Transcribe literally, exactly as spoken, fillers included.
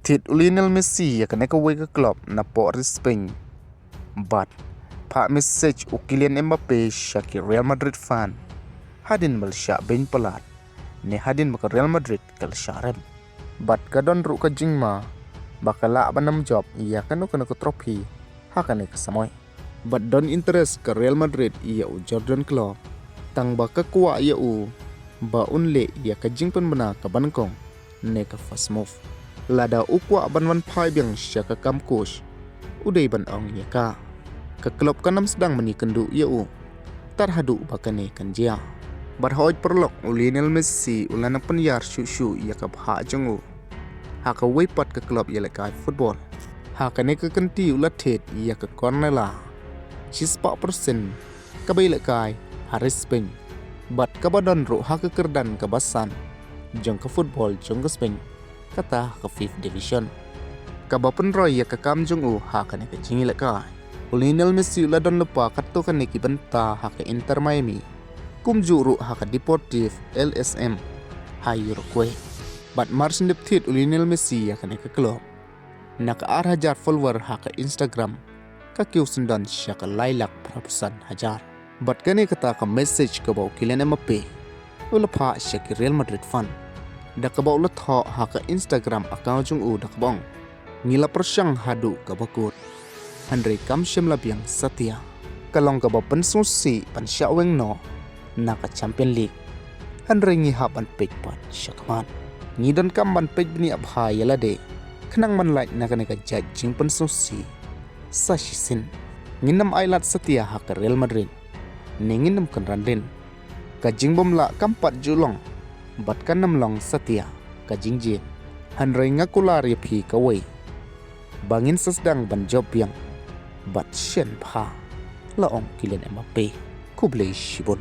Thied u Lionel Messi ïa kane kawei ka club na pdeng ri Spain. Bad phah message u Kylian Mbappe sha ki Real Madrid fan. Hadien ba la shah beiñ palat, ne hadien ba ka Real Madrid ka la shah rem. Bad ka don ruh ka jingma ba ka lah ban ym jop ïa kano kano ka trophy ha kane ka samoi. Bad don interest ka Real Madrid ïa u Jurgen Klopp, tang ba ka kwah ïa u ba un leh ïa ka jingpynbna kaba nyngkong, ne ka first move. Lada u kwah ban wan phai biang sha ka kam coach, u dei ban ong ïa ka. Ka club kan ym sdang ban ïakynduh ïa u tad haduh ba kane kan jia. Bad hooid paralok, u Lionel Messi u la nang pynïar shuh shuh ïa ka bhah jong u ha kawei pat ka club ïalehkai football. Ha kane ka kynti u la thied ïa ka Cornellà shispah percent kaba ïalehkai ha ri Spain, bad kaba don ruh ha ka kyrdan kaba san jong ka football jong ka Spain, kata ha ka fifth division, kaba pynroi ïa ka kam jong u ha kane ka jingïalehkai. U Lionel Messi u la don lypa katto katne ki bynta ha ka Inter Miami, kumjuh ruh ha ka Deportivo L S M ha Uruguay. Bad mar shen dep thied u Lionel Messi ïa kane ka club, na ka ar hajar follower ha ka Instagram, ka kiew syndon sha ka lai lak phra phew san hajar. Bad kane kata ka message kaba u Kylian Mbappe u la phah sha ki Real Madrid fan, da kaba u la thoh ha ka Instagram account jong u da kaba ong, ngi la pyrshang haduh kaba kut, hynrei kam shym la biang satia. Ka long kaba pynsngewsih ban shah weng noh na ka Champion League, hynrei ngi hap ban peit pat sha khmat. Ngi donkam ban peit bniah bha ïa lade khnang ban lait na kane ka jait jingpynsngewsih sa shisien. Ngin ym ailad satia ha ka Real Madrid, ne ngin ym kynran rin. Ka jingbymlah kam pat ju long, bad kan ym long satia ka jingjied. Hynrei nga kular ïa phi kawei, ba ngin sa sdang ban jop biang bad shen bha, la ong Kylian Mbappe. Khublei shibun.